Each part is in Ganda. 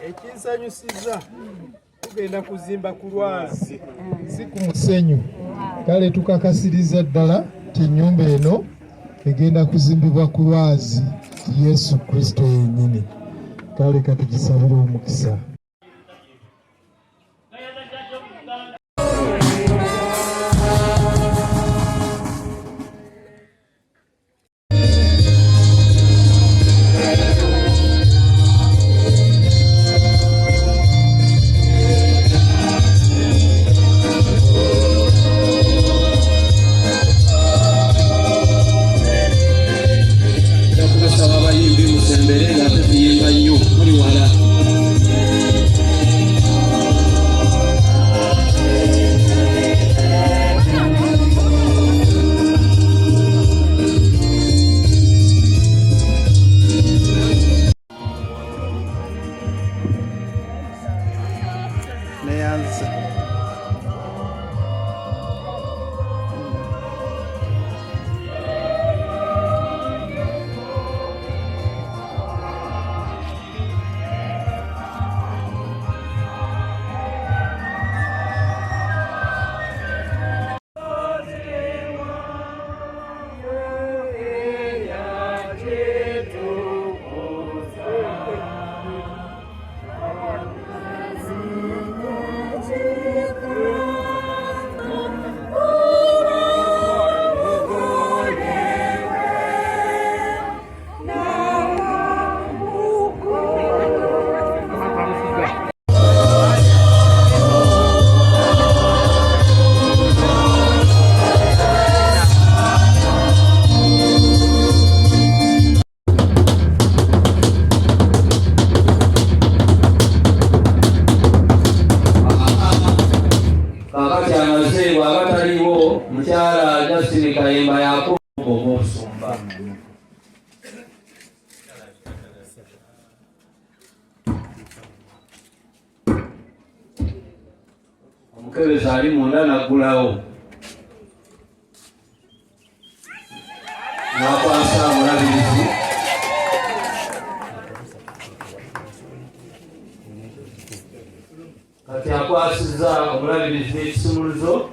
Ekinsanyusiza, tugenda kuzimba ku lwazi, si ku musenyu. Kale tukakasiriza ddala nti ennyumba eno egenda kuzimbibwa ku lwazi, Yesu Kristo yennyini. Kale katugisabire omukisa. Kubasaba abayimbi musembere nga ate tuyimba nnyo, muli wala. Neyanza. Kakati amaze, bw'aba taliwo, mukyala Justin Kayemba yakuba ogw'obusumba. Omukebezi ali munda naggulawo n'akwasa omulabirizi. Kati akwasizza omulabirizi ekisumuluzo.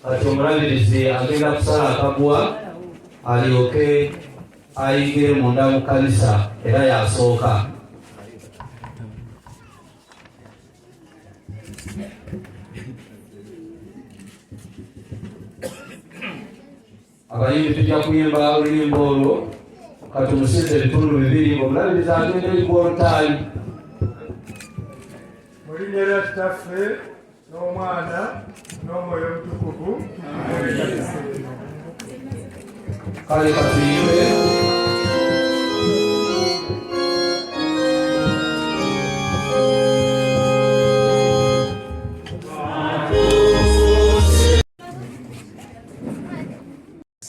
Kati omulabirizi agenda kusala akaguwa alyoke ayingire munda mu kkanisa, era yasooka. Abayimbi tujja kuyimba oluyimba olwo katumusize ebitundu bibiri, omulabirizi agenda eri gwolutaali. Mu linnya lya Kitaffe n'Omwana n'Omwoyo Omutukuvu. Kale katuyimbe.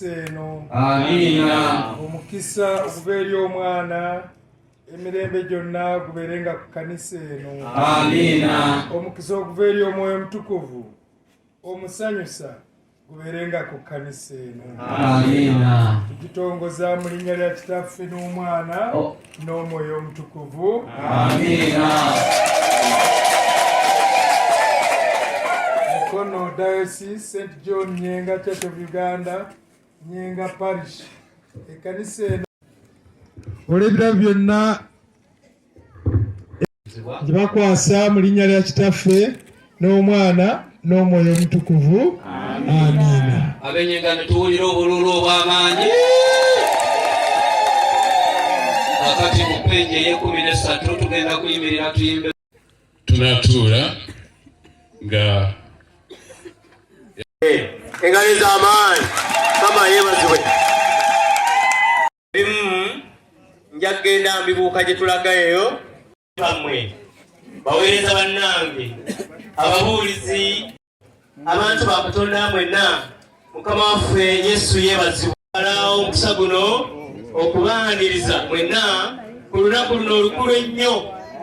Eno. Amiina. Omukisa okuva eri Omwana emirembe gyonna gubeerenga ku kkanisa eno. Amiina. Omukisa okuva eri Omwoyo Omutukuvu omusanyusa gubeerenga ku kkanisa eno. Amiina. Tugitongoza mu linnya lya Kitaffe n'Omwana Oh. n'Omwoyo Omutukuvu. Amiina. Mukono Diocese, St John Nyenga Church of Uganda, Nyenga Parish. Ekkanisa eno olw'ebirabo byonna gibakwasa mu linnya lya Kitaffe n'Omwana n'Omwoyo Omutukuvu. Amiina. Abenyenga ne tuwulira obululu obw'amaanyi. Kakati mu peegi ey'e13 tugenda kuyimirira tuyimbe. Tunatuula nga Engalo ez'amaanyi, Mukama yeebazibwe. Bimu nja kugenda mbibuuka gye tulaga eyo. Bammwe baweereza bannange, ababuulizi, abantu ba Katonda mwenna, Mukama waffe Yesu yeebazibwe. Ala omukisa guno okubaaniriza mwenna ku lunaku luno olukulu ennyo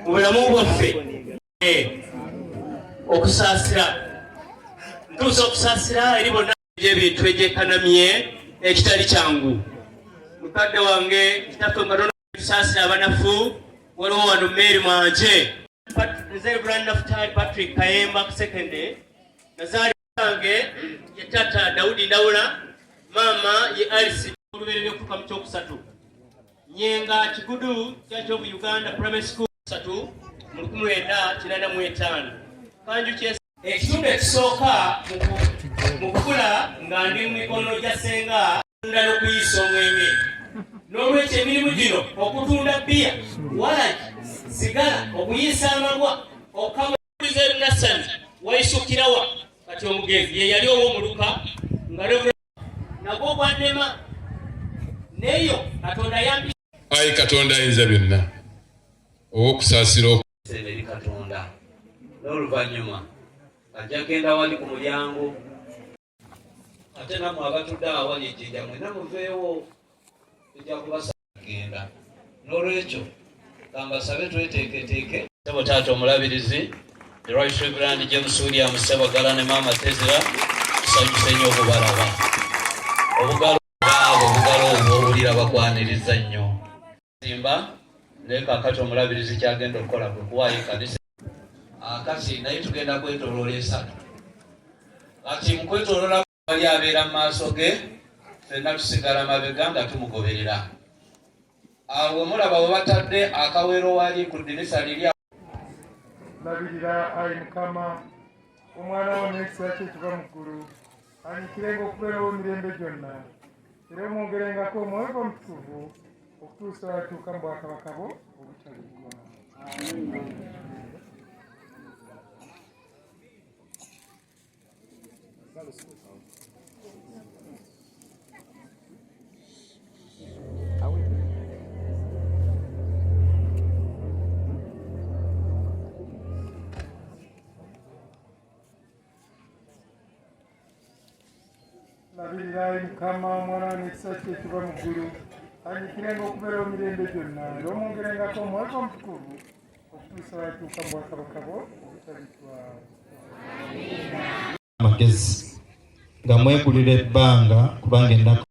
mu bulamu bwaffe. Okusaasira, ntuusa okusaasira eri bonna egy'ebintu egyekanamye ekitali kyangu. Mukadde wange, kitaffe Katonda. Tusaasira abanafu. Waliwo wano Mary Mwanje. Nze Reverend Naftali Patrick Kayemba Kasekende. Nazaali wange ye taata Daudi Ndawula, maama ye Alice. Olubereberye okutuuka mu kyokusatu, Nyenga Kigudu Church of Uganda Primary School satu mu 1985. Kanju ekitundu ekisooka mu kukula nga ndi mu mikono gya ssenga tunda n'okuyiisa omwenge. N'olwekyo emirimu gino, okutunda bbiya, walagi, sigala, okuyiisa amalwa, okukamuliza Nasani waisukirawa kati omugenzi ye yali ow'omuluka nga nagwo gwannema neyo Katonda yampi. Ayi Katonda ayinza byonna, ow'okusaasira eri Katonda, n'oluvannyuma ajja genda wali ku mulyango, ate nammwe abatudde awali ejjinja mwenna muveewo, tujja kubasagenda. N'olwekyo kambasabe tweteeketeeke. Ssebo taata omulabirizi, the Right Reverend James William Ssebagala ne maama Tezira, tusanyuse nnyo okubalaba. Obugalo bwabo, obugalo obwo owulira bakwaniriza nnyo. Simba naye kakati omulabirizi kyagenda okukola kwe kuwaayo ekkanisa akati, naye tugenda kwetoloola esatu. Kati mu kwetoloola wali abeera mu maaso ge, ffenna tusigala mabega nga tumugoberera. Awo mulaba we batadde akawero wali ku ddirisa liri. Labirira, ayi Mukama, omwana wo n'ekisa kye ekiva mu ggulu, anyikirenga okubeerawo emirembe gyonna, era omwongerengako Omwoyo gwo Omutukuvu okutuusa lw'alituuka mu bwakabaka bwo obutaliggwa. Labirira, ayi Mukama, omwana wo n'ekisa kye ekiva mu ggulu, anyikirenga okubeerawo emirembe gyonna, era omwongerengako Omwoyo gwo Omutukuvu okutuusa lw'alituuka mu bwakabaka bwo obutaliggwa. Amagezi nga mwegulira ebbanga, kubanga ennaku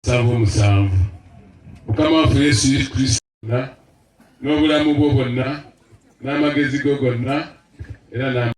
77. Mukama waffe Yesu Kristo n'obulamu bwo bwonna n'amagezi go gonna era na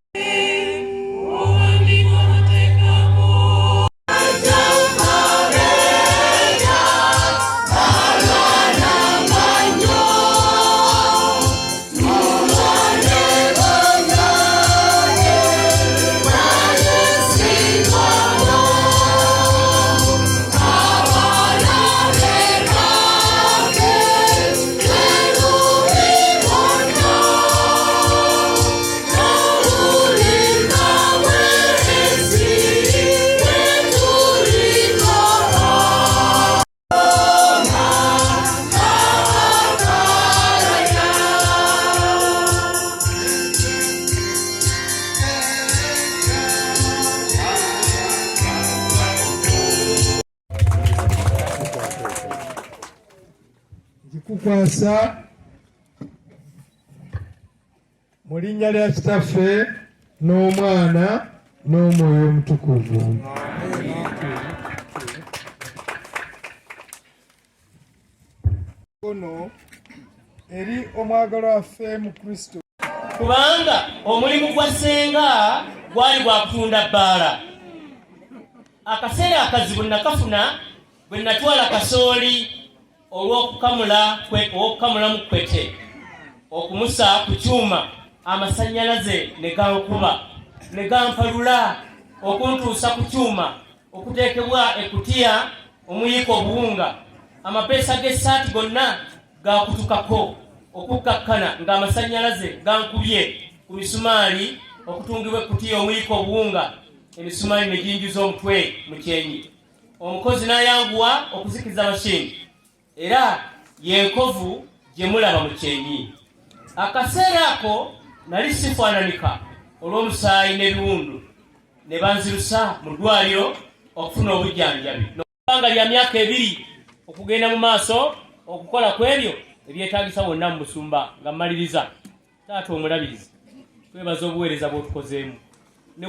Nkikukwasa mu linnya lya Kitaffe n'Omwana n'Omwoyo Omutukuvu. Ono eri omwagalwa waffe mu Kristo. Kubanga omulimu gwa ssenga gwali gwa kutunda bbaala. Akaseera akazibu nakafuna bwe natwala kasooli olw'okukamulamu kwete okumusa ku kyuma, amasannyalaze ne gankuba ne gampalula okuntuusa ku kyuma okuteekebwa ekutiya omuyiika obuwunga. Amapeesa g'essaati gonna gakutukako okukkakkana ng'amasannyalaze gankubye ku misumaali okutungibwa ekkutiya omuyiika obuwunga, emisumaali ne ginjuza omutwe mu kyenyi. Omukozi n'ayanguwa okuzikiza mashini, era y'enkovu gye mulaba mu kyenyi. Akaseera ako nali sifaananika olw'omusaayi n'ebiwundu. Ne banzirusa mu ddwaliro okufuna obujjanjabi ebbanga lya myaka 2 okugenda mu maaso okukola ku ebyo ebyetaagisa wonna mu busumba. Nga mmaliriza, taata omulabirizi, twebaza obuweereza bw'otukozeemu ne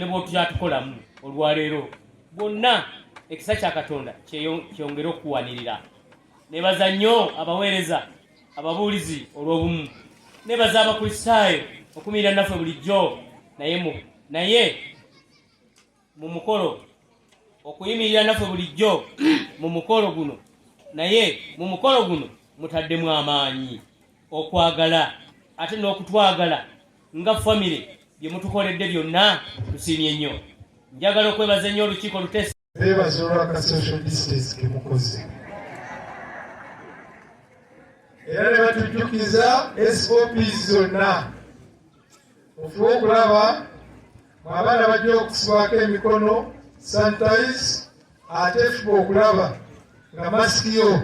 bw'otukyatukolamu olwaleero bwonna. Ekisa kya Katonda kyongere okuwanirira. Nebaza nnyo abaweereza ababuulizi olw'obumu. Nebaza Abakristaayo okumirira naffe bulijjo, naye mu mukolo okuyimirira naffe bulijjo mu mukolo guno, naye mu mukolo guno mutaddemu amaanyi, okwagala ate n'okutwagala nga famire. Bye mutukoledde byonna tusiimye nnyo. Njagala okwebaza ennyo olukiiko luteesa. Beebaza olwaka social distance ke mukoze, era ne batujjukiza SOPs zonna. Mufube okulaba abaana bajja okusibwako emikono, sanitize, ate fuba okulaba nga masiki yo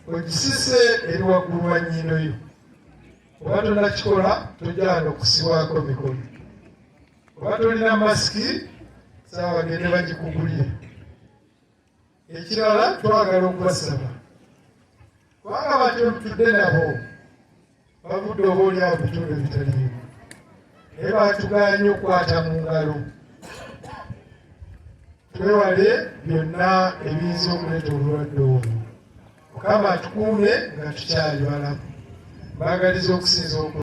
ogisise eri waggulu wa nnyindo yo. Oba tonakikola, tojjana okusibwako mikono. Oba tolina masiki, saba bagende bagikugulire. Ekirala, twagala okubasaba, kubanga abantu betutudde nabo bavudde oba oli awo bitundu ebitali bimu, naye batuganye okukwata mu ngalo. Twewale byonna ebiyinza okuleeta obulwadde obwo. Mukama atukuume nga tukyali balamu. Baagaliza okusinza oku